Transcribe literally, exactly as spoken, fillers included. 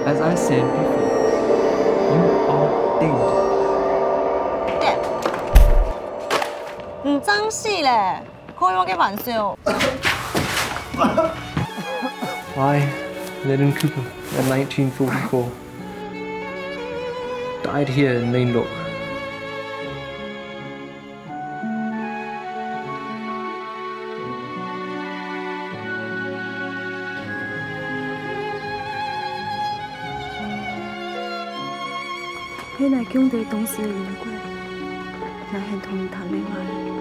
As I said before, you are dead. 你真死咧！開麼个玩笑？ I, Lenin Cooper, in nineteen forty-four, died here in Lane Lock. 係𠊎降低當時个因果，𠊎還同你談戀愛。